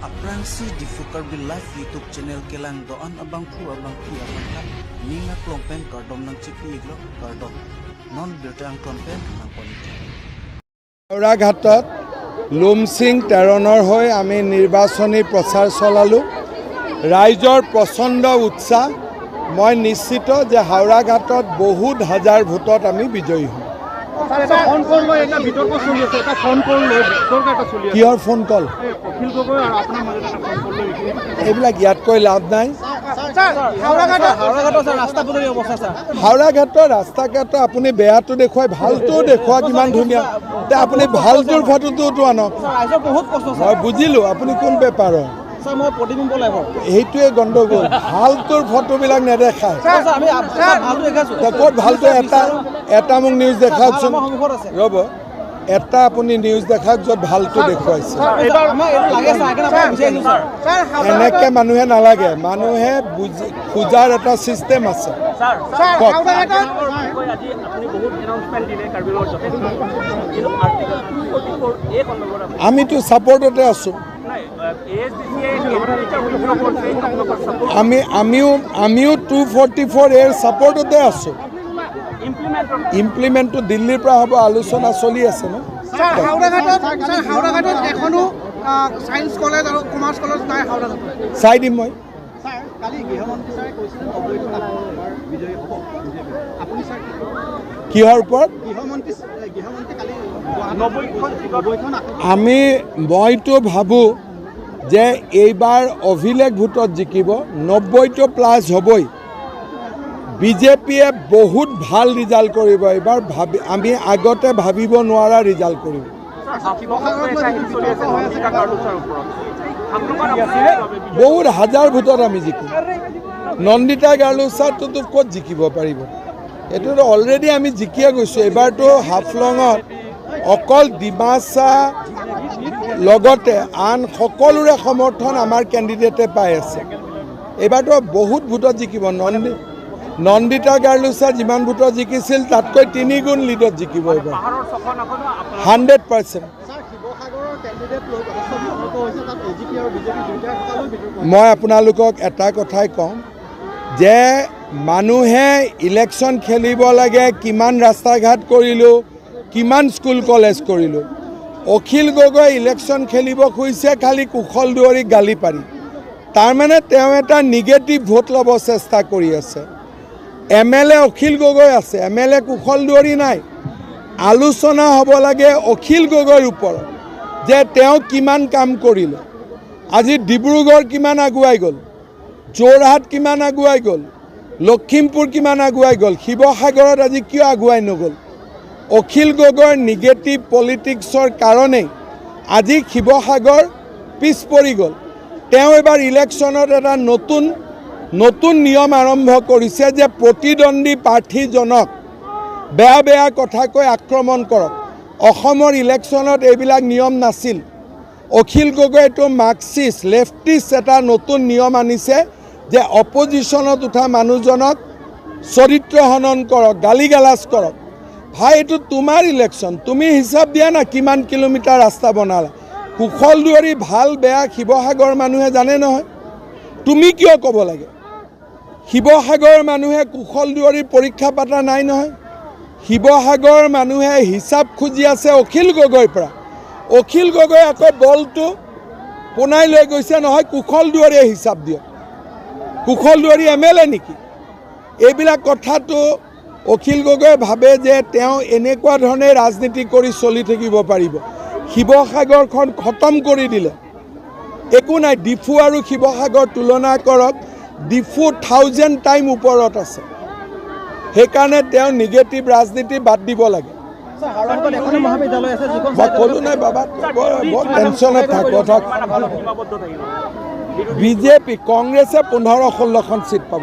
Aprangsi Diphu Karbi Live YouTube channel kelang doan abang phu abang phi abang kha ninga klongpen kardom nang chipi iglo kardom non birte ang klongpen nang ponite. হাওৰাঘাটত লুমচিং টেৰণৰ হৈ আমি নিৰ্বাচনী প্ৰচাৰ চলালোঁ। ৰাইজৰ প্ৰচণ্ড উৎসাহ। মই নিশ্চিত যে হাওৰাঘাটত বহুত হাজাৰ ভোটত আমি বিজয়ী হ'ম। কিহৰ ফোন কল? এইবিলাক ইয়াতকৈ লাভ নাই। হাওৰাঘাটৰ ৰাস্তা ঘাট আপুনি বেয়াটো দেখুৱাই ভালটোও দেখুৱাওক, ইমান ধুনীয়া। এতিয়া আপুনি ভালটোৰ ফটোটোতো আনক। মই বুজিলোঁ আপুনি কোন পেপাৰৰ। সেইটোৱে গণ্ডগোল, ভালটোৰ ফটোবিলাক নেদেখায়। ক'ত ভালটো? এটা এটা মোক নিউজ দেখাওকচোন, ৰ'ব, এটা আপুনি নিউজ দেখাওক য'ত ভালটো দেখুৱাইছে। এনেকৈ মানুহে নালাগে, মানুহে বুজি খোজাৰ এটা ছিষ্টেম আছে। আমিতো ছাপৰ্টতে আছোঁ। আমিও 244 এৰ ছাপৰ্টতে আছোঁ। ইমপ্লিমেণ্টটো দিল্লীৰ পৰা হ'ব, আলোচনা চলি আছে ন। চাই দিম মই। কিহৰ ওপৰত? মইতো ভাবোঁ যে এইবাৰ অভিলেখ ভোটত জিকিব, 90টো প্লাছ হ'বই। বিজেপিয়ে বহুত ভাল ৰিজাল্ট কৰিব এইবাৰ, আমি আগতে ভাবিব নোৱাৰা ৰিজাল্ট কৰিব। বহুত হাজাৰ ভোটত আমি জিকিম। নন্দিতা গাৰ্লোচাটোতো ক'ত জিকিব পাৰিব? এইটোতো অলৰেডি আমি জিকিয়ে গৈছোঁ। এইবাৰতো হাফলঙত অকল ডিমাচা লগতে আন সকলোৰে সমৰ্থন আমাৰ কেণ্ডিডেটে পাই আছে। এইবাৰতো বহুত ভোটত জিকিব। নন্দিতা গাৰ্লোচা যিমান ভোটত জিকিছিল তাতকৈ 3 গুণ লিডত জিকিব এইবাৰ, 100%। মই আপোনালোকক এটা কথাই কওঁ যে মানুহে ইলেকশ্যন খেলিব লাগে, কিমান ৰাস্তা ঘাট কৰিলোঁ, কিমান স্কুল কলেজ কৰিলোঁ। অখিল গগৈ ইলেকশ্যন খেলিব খুজিছে খালি কুশল দুৱৰীক গালি পাৰি, তাৰমানে তেওঁ এটা নিগেটিভ ভোট ল'ব চেষ্টা কৰি আছে। এম এল এ অখিল গগৈ আছে, এম এল এ কুশল দুৱৰী নাই। আলোচনা হ'ব লাগে অখিল গগৈৰ ওপৰত যে তেওঁ কিমান কাম কৰিলে, আজি ডিব্ৰুগড় কিমান আগুৱাই গ'ল, যোৰহাট কিমান আগুৱাই গ'ল, লখিমপুৰ কিমান আগুৱাই গ'ল, শিৱসাগৰত আজি কিয় আগুৱাই নগ'ল? অখিল গগৈৰ নিগেটিভ পলিটিক্সৰ কাৰণেই আজি শিৱসাগৰ পিছ পৰি গ'ল। তেওঁ এইবাৰ ইলেকশ্যনত এটা নতুন নতুন নিয়ম আৰম্ভ কৰিছে যে প্ৰতিদ্বন্দ্বী প্ৰাৰ্থীজনক বেয়া বেয়া কথা কৈ আক্ৰমণ কৰক। অসমৰ ইলেকশ্যনত এইবিলাক নিয়ম নাছিল। অখিল গগৈ এইটো মাৰ্কচিষ্ট লেফটিষ্ট এটা নতুন নিয়ম আনিছে যে অপজিশ্যনত উঠা মানুহজনক চৰিত্ৰ হনন কৰক, গালি গালাজ কৰক। ভাই, এইটো তোমাৰ ইলেকশ্যন, তুমি হিচাপ দিয়া না কিমান কিলোমিটাৰ ৰাস্তা বনালা। কুশল দুৱৰী ভাল বেয়া শিৱসাগৰ মানুহে জানে নহয়, তুমি কিয় ক'ব লাগে? শিৱসাগৰৰ মানুহে কুশল দুৱৰীৰ পৰীক্ষা পাতা নাই নহয়। শিৱসাগৰৰ মানুহে হিচাপ খুজি আছে অখিল গগৈৰ পৰা। অখিল গগৈ আকৌ বলটো পোনাই লৈ গৈছে নহয়, কুশল দুৱৰীয়ে হিচাপ দিয়ক। কুশল দুৱৰী এম এল এ নেকি? এইবিলাক কথাটো অখিল গগৈয়ে ভাবে যে তেওঁ এনেকুৱা ধৰণে ৰাজনীতি কৰি চলি থাকিব পাৰিব। শিৱসাগৰখন খতম কৰি দিলে, একো নাই। ডিফু আৰু শিৱসাগৰ তুলনা কৰক, ডিফু 1000 টাইম ওপৰত আছে। সেইকাৰণে তেওঁ নিগেটিভ ৰাজনীতি বাদ দিব লাগে। মই ক'লো নাই বাবা, বৰ টেনশ্যনত থাক। বিজেপি কংগ্ৰেছে 15-16খন চিট পাব।